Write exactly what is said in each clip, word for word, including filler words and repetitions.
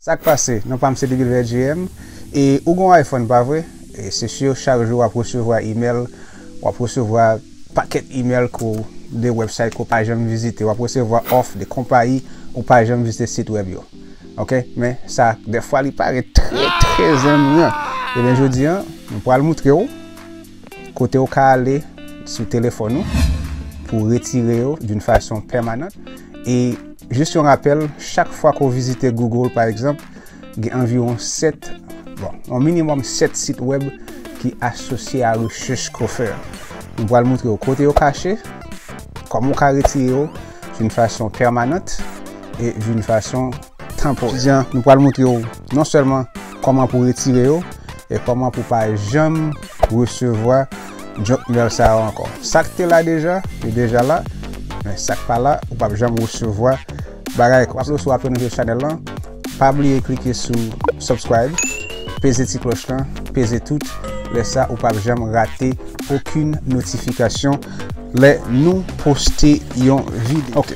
Sa k pase? Non pa m se W J M. E ou gen yon iPhone, pa vre? E se si chak jou w ap resevwa imèl, w ap resevwa pakèt imèl ko de website ko pa janm vizite, w ap resevwa òf de konpayi ou pa janm vizite sit web yo. Ok? Men sa, dèfwa li parèt trè, trè annwiyan. Ebyen, jodi a, nou pral moutre w kote w ka ale sou telefòn ou pou retire yo d'une façon permanente. E jis yon rapèl, chak fwa ke w vizite Google, pa egzanp, gen anviwon sèt, bon, yon minimòm sèt sit web ki asosye a rechèch ke w fè a. Nou pral moutre w kote yo kache, kòman w ka retire yo d'une façon permanente et d'une façon temporaire. Jodi a, nou pral moutre w non sèlman kòman pou retire yo, e kòman pou pa janm resevwa junk mail sa yo ankò. Sa k te la deja, li deja la, men sa k pa la, ou p ap janm resevwa bagay kon sa. Rapele w, si w apèn rive sou chanèl lan, pa bliye klike sou subscribe, peze ti klòch lan, peze tout, lè sa ou p ap janm rate okenn notifikasyon lè nou poste yon videyo. Ok,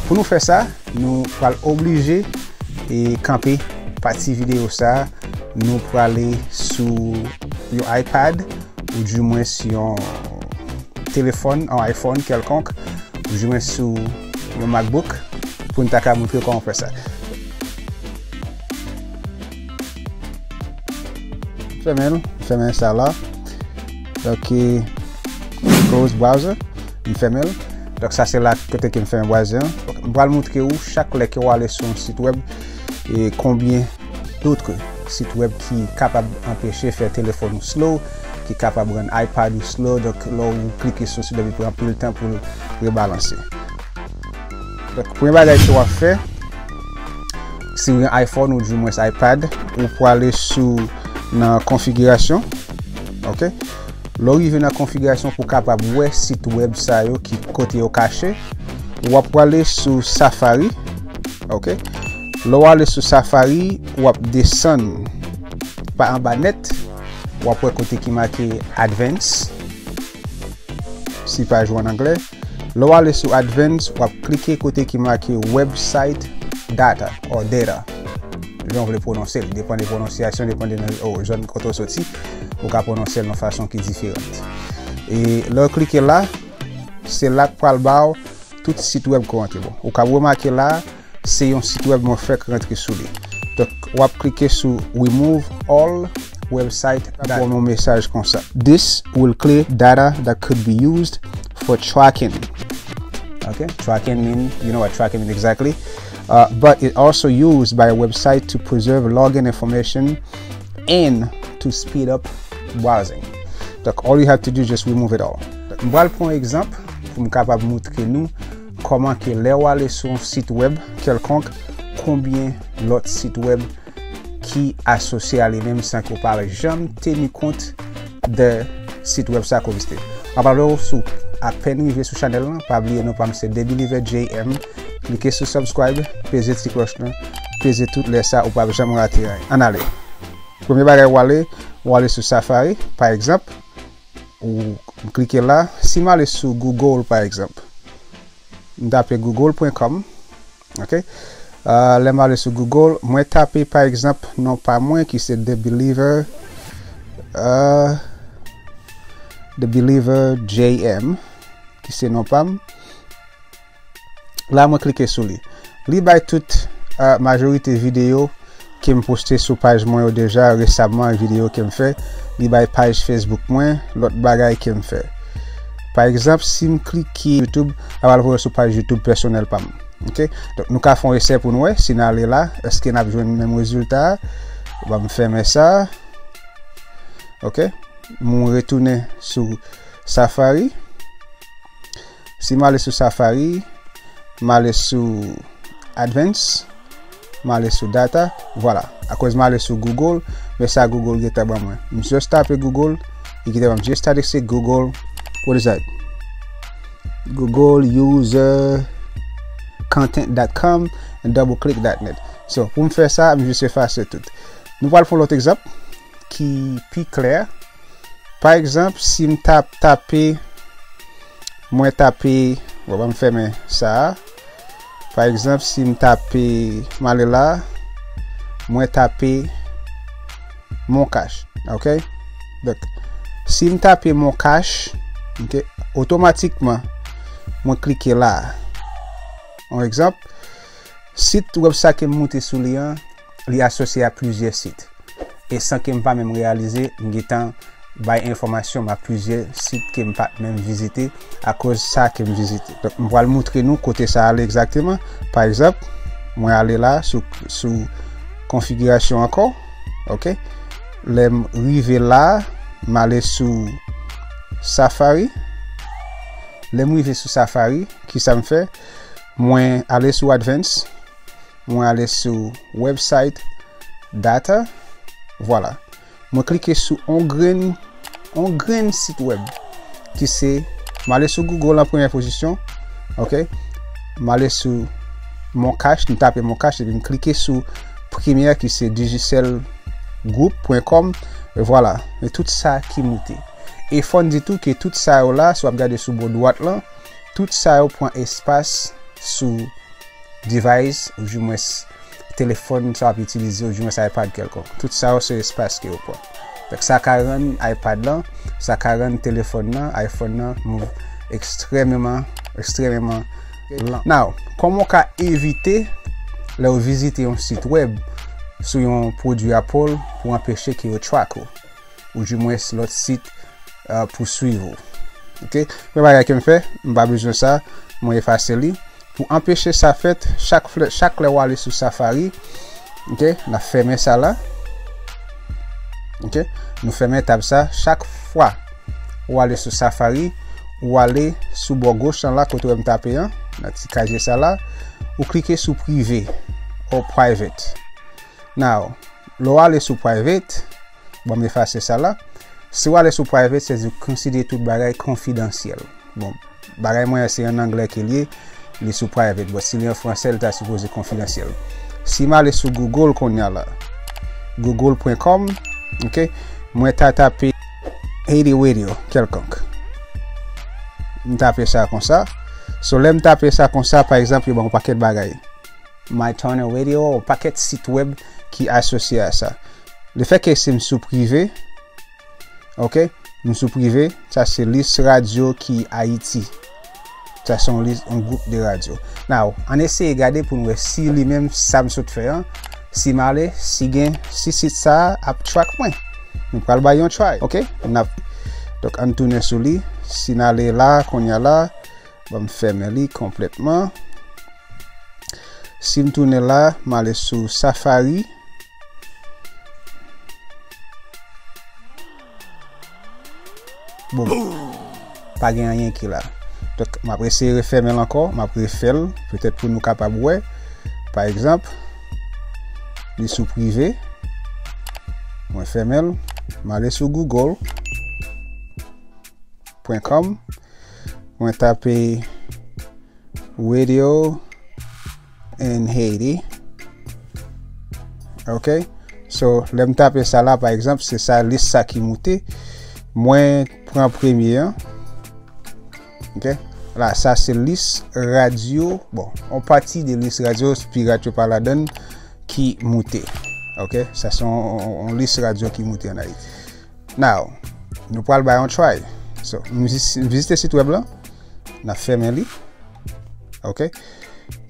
pou nou fè sa, nou pral oblije e kanpe pati videyo sa a, nou prale sou yon iPad, oudimwens yon telefòn, yon iPhone kèlkonk, oudimwens sou yon MacBook, pou n ta ka moutre kòman fè sa. Fèmen l, fèmen sa la. Ok, close browser, m fèmen l. Donk sa se la kote ke m fèmen browser an. M pral moutre w chak lè ke w ale sou yon sit web e konbyen dòt sit web ki kapab anpeche fè telefòn ou slow, ki kapab rann iPad ou slow. Donk lè w klike sou sit web, li pran anpil tan pou l rebalanse. Donk premye bagay ke w ap fè, si w gen iPhone oudimwens iPad, ou prale sou nan konfigirasyon. Ok? Lè w rive nan konfigirasyon pou w kapab wè sit web sa yo ki kote yo kache, w ap prale sou Safari. Ok? Lè w ale sou Safari, w ap desann pa anba nèt, w ap wè kote ki make Advanced, si paj ou an anglè. Lè w ale sou Advanced, w ap klike kote ki make Website Data or Data. Jan w vle pwononse l, depann de pwononsyasyon, depann de nan, o, zòn kote w soti, ou ka pwononse l nan fason ki diferan. E lè w klike la, se la k pral ba w tout sit web ke w antre. Bon, ou ka remake la, se yon sit web mwen fèk rantre sou li. Donk, w ap klike sou Remove all website data. L ap ba w yon mesaj konsa. This will clear data that could be used for tracking. Ok? Tracking mean, you know what tracking mean exactly. Uh, but it also used by a website to preserve login information and to speed up browsing. Donk, all you have to do is just remove it all. M pral pran yon egzanp pou m kapab moutre nou kòman ke lè w ale sou yon sit web kèlkonk, konbyen lòt sit web ki asosye a li menm san ke w pa janm teni kont de sit web sa ke w vizite. M ap raple w, si w apèn rive sou chanèl lan, pa bliye non pa m se The Believer J M. Klike sou subscribe, peze ti klòch lan, peze tout, lè sa ou p ap janm rate anyen. Ann ale. Premye bagay w ale, w ale sou Safari, pa egzanp, ou klike la. Si m ale sou Google, pa egzanp, m tape google pwen com, ok? Ah, lè m ale sou Google, mwen tape, pa egzanp, non pa mwen ki se The Believer, ah, The Believer J M, ki se non pa m. La, mwen klike sou li. Li bay tout, ah, majorite videyo ke m poste sou paj mwen yo deja resaman, videyo ke m fè. Li bay paj Facebook mwen, lòt bagay ke m fè. Pa egzanp, si m klike YouTube, l ap al voye w sou paj YouTube pèsonèl pa m. Ok? Donk, nou ka fè yon esè pou n wè si n ale la, èske n ap jwenn menm rezilta a? Ban m fèmen sa. Ok? M retounen sou Safari. Si m ale sou Safari, m ale sou Advanced, m ale sou Data, vwala. Akoz m ale sou Google, men sa Google gentan ban mwen. M just tape Google, li gentan ban m just tape se Google, what is that? Google user content dot com and double click dot net. So, pou m fè sa, m just efase tout. Nou pral fè yon lòt egzanp ki pi klè. Pa egzanp, si m t ap tape, mwen tape, bon, ban m fèmen sa a. Pa egzanp, si m tape, m ale la, mwen tape Moncash, ok? Donk, si m tape Moncash, ok, otomatikman, mwen klike la. Yon egzanp, sit wèb sa ke m moute sou li an, li asosye a plizyè sit. E san ke m pa menm reyalize, m gentan bay enfòmasyon m a plizyè sit ke m pa t menm vizite akoz sa ke m vizite. Donk, m pral moutre nou kote sa ale egzakteman. Pa egzanp, mwen ale la sou, sou konfigirasyon ankò. Ok? Lè m rive la, m ale sou Safari. Lè m rive sou Safari, ki sa m fè? Mwen ale sou Advanced. Mwen ale sou Website Data. Vwala. Mwen klike sou on grenn, on grenn sit wèb ki se, m ale sou Google an premyè pozisyon. Ok? M ale sou Moncash, m tape Moncash, epi m klike sou premyè ki se digicel group pwen kòm. E vwala. E tout sa ki moute. E fò n di tou ke tout sa yo la, si w ap gade sou bò dwat lan, tout sa yo pran espas sou device, oudimwens telefòn sa w ap itilize, oudimwens iPad kèlkonk. Tout sa yo se espas ke yo pran. Donk, sa ka rann iPad lan, sa ka rann telefòn nan, iPhone nan, move ekstrèmeman, ekstrèmeman lan. Now, kòman w ka evite lè w vizite yon sit wèb sou yon pwodui Apple pou anpeche ke yo track ou? Oudimwens lòt sit, euh, pou swiv ou. Ok? Premye bagay ke m fè, m pa bezwen sa, mwen efase li. Pou anpeche sa fèt, chak flè, chak lè w ale sou Safari, ok, n ap fèmen sa la. Ok? Nou fèmen tab sa. Chak fwa w ale sou Safari, ou ale sou bò goch lan la, kote w wè m tape an, nan ti kaje sa la, ou klike sou prive, or private. Now, lè w ale sou private, bon, m efase sa la. Si w ale sou private, se di w konsidere tout bagay konfidansyèl. Bon, bagay mwen se an anglè ke l ye, li sou private. Bon, si li an fransè, li ta sipoze konfidansyèl. Si m ale sou Google kounye a la, google pwen kòm, ok, mwen ta tape Haiti Radio kèlkonk. M tape sa konsa. So, lè m tape sa konsa, pa egzanp, yo ban m yon pakèt bagay. My Turner Radio, yon pakèt sit wèb ki asosye a sa. Lefètke si m sou prive, ok, m sou prive, sa se lis radyo ki Ayiti. Sa se yon lis, yon gwoup de radyo. Now, ann eseye gade pou n wè si li menm sa m sot fè an, si m ale, si gen, si sit sa a ap track mwen. Nou pral bay yon try, ok? N ap, donk, ann tounen sou li. Si n ale la, kounye a la, ban m fèmen li konplètman. Si m tounen la, m ale sou Safari. Bon, pa gen anyen ki la. Donk, m ap eseye refèmen l ankò, m ap refè l, petèt pou nou kapab wè. Pa egzanp, li sou prive. Mwen fèmen l, m ale sou google pwen kòm, mwen tape Radio in Haiti. Ok? So, lè m tape sa la, pa egzanp, se sa, lis sa ki moute. Mwen pran premye an. Ok? La, sa se lis radyo. Bon, yon pati de lis radyo, pirat yo pa ladann, ki moute. Ok? Sa se yon, yon, yon lis radyo ki moute an Ayiti. Now, nou pral bay yon try. So, m vizite sit wèb lan. N ap fèmen li. Ok.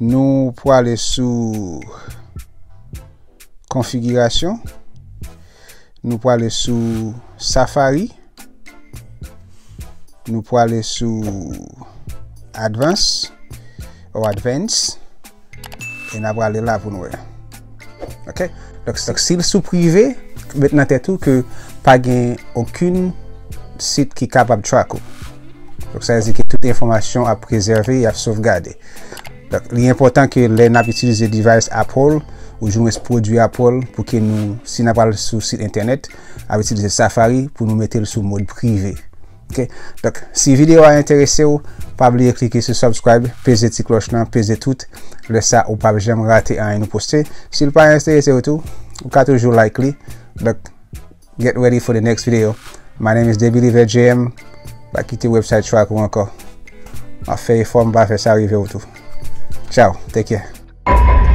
Nou prale sou konfigirasyon. Nou prale sou Safari. Nou prale sou Advance ou Advance. E n ap prale la pou nou wè. Ok? Donk, si l sou prive, met nan tèt ou ke pa gen okenn sit ki kapab track ou. Donk, sa vle di ke tout enfòmasyon ap prezève, y ap sovgade. Donk, li enpòtan ke lè n ap itilize device Apple, oudimwens pwodui Apple, pou ke nou, si n ap al sou sit entènèt, ap itilize Safari pou nou mete l sou mòd prive. Ok? Donk, si videyo a enterese w, pa bliye klike sou subscribe, peze ti klòch lan, peze tout. Lè sa, ou p ap janm rate anyen nou poste. Si l pa enterese w tou, ou ka toujou like li. Donk, get ready for the next video. My name is Debeliver J M. Pa kite website track ou ankò. M ap fè efò, m pa fè sa rive w tou. Ciao, take care.